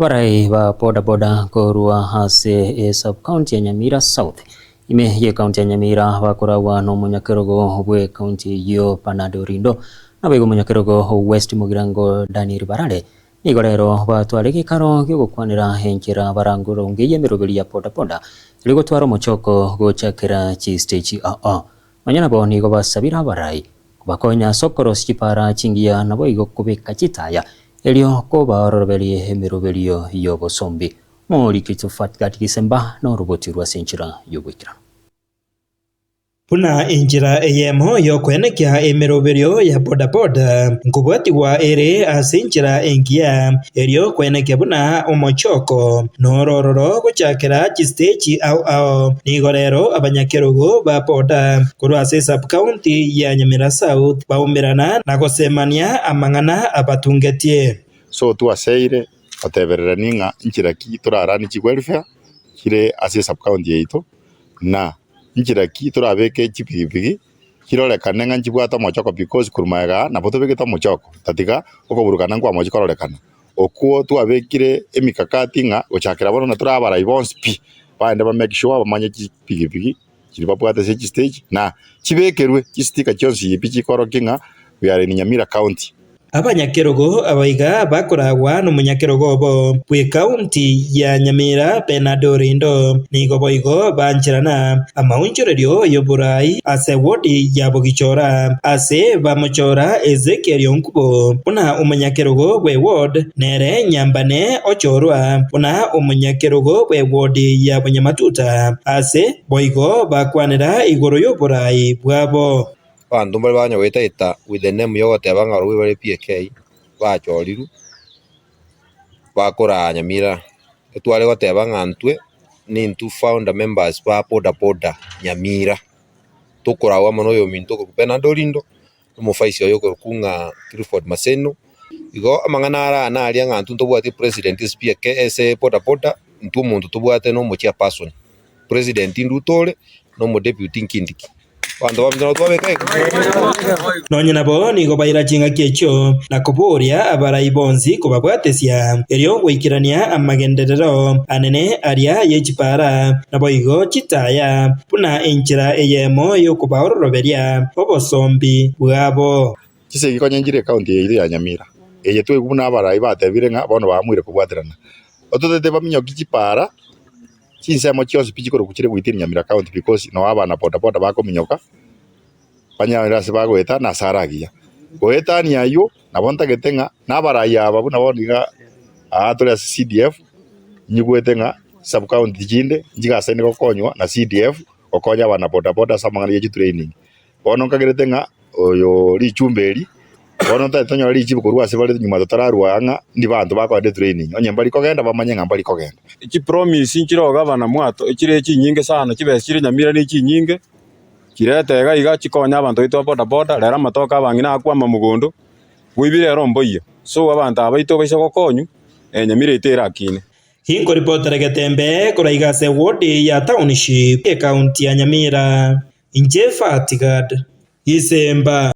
Abarai ba boda boda korwa ase esub-county ya Nyamira South ime y'ecounty ya Nyamira bakoragwa nomonyakerogo bw'ecounty eyio Bernard Orindo naboigo omonyakerogo o West Mugirango Daniel Barare nigo rero batware egeikaro gi'ogokwanera enchera barangorongeyie emeroberi ya boda boda erio gotwara omochoko gochakera chistage ao. Nonya nabo nigo basabire abarai Kobakonya ase okorosia chipaara chingiya naboigo kobeka chitaya, erio kobaororoberie emeroberio y'obosombi. Morike Tsofat-Gad Gisemba noroboti rw'ase enchera y'ogoikeranu. Buna enchera eyemo y'okoenekia emeroberio ya bodaboda nkobwatigwa ere ase enchera engiya, erio koenekia buna omochoko norororo gochakera chisteji ao ao. Nigo rero abanyakerogo ba boda Korwa ase esub-county ya Nyamira South baumerana na gosemania amang'ana abatungetie. So twaseire gotebererania ng'a nchera ki toraranie chiwelfare chire ase esub-county yaito, na nchera ki torabeke chipigipigi chirorekane ng'a nchibwate omochoko because korwa magega aa nabo tobegete omochoko tatiga okoburukana nkwamochi kororekana. Okwo twabekire emikakati ng'a gochakera bono na tore abarai bonsi pi, baende ba make sure bamanye chipigipigi. Chiria babwate ase chistage na chibekerwe chistika chionsi pi chikorokia ng'a we are in Nyamira County. Abanyakerogo abaiga bakoragwa nomonyakerogo obo bw'ekaunti ya Nyamira Bernard Orindo nigo boigo bancherana amaonchorerio y'oborai ase wodi ya Bogichora ase bamochora Ezekiel Onkubo buna omonyakerogo bwe ward nere Nyambane ochorwa buna omonyakerogo bwe wodi ya Bonyamatuta ase Boigo bakwanera igoro y'oboraai bwabo. Abanto mbare banya goeta-eta with the name yogoteba ng'a barobwo bare PK, bachorirwe, bakoraa Nyamira. Etware goteba ng'a intwe, nintwe founder members ba boda boda Nyamira. Tokoragwa amo na oyominto okorokwa Bernard Orindo, na omofaisi oye okorokwa ng'a Clifford Maseno. Igo amang'ana ara naria ng'a intwe ntobwati president ase PK ase boda boda, intwe omonto tobwate na omochairperson. President Ruto ore na omodeputy Kindiki. Abanto baminto nabo twabeka iga. Nonya nabo nigo baira chingaki echio na koboria abarai bonsi kobabwatesia, erio goikerania amagenderero anene aria ye chipaara, naboigo chitaya, buna enchera eyemo y'okobaororoberia obosombi bwabo. Chisegi konya nchire ekaunti yaito ya Nyamira, eye twaigwa buna abarai batebire ng'a bono baamuire kobwaterana. Ototete baminyoki chipaara. Chinsemo chionsi pi chikorokwa chire within Nyamira county because noo abana boda boda bakominyoka banyare ase bagoeta na ase are agiya. Goetania aywo nabo ntagete ng'a na abarai aba buna bono iga aa tore ase CDF nyigwete ng'a sub county chinde nchigasaine gokonywa na CDF gokonya abana boda boda ase amang'ana ye chitraining. Bono nkagerete ng'a oyo richumba eri, bono ntari tonyore richibu korwa ase bare nyuma totararua ng'a ndi banto bakogenda etraining, onye mbari kogenda bamanye ng'a mbari kogenda. Chipromise nchire ogavana mwato chire chinyinge sana, chibesa chire nyamira ne chinyinge, chirete iga iga chikonye abanto baito ba bodaboda, rero amatoke abang'ina akwama mogondo, boibire ero mboiyo. So abanto aba baito baise gokonywa, nyamira yaito erakine. Inkoripotera Getembe korwa iga ase ward ya Township, ekaunti ya Nyamira. Inche Fatigad, Gisemba.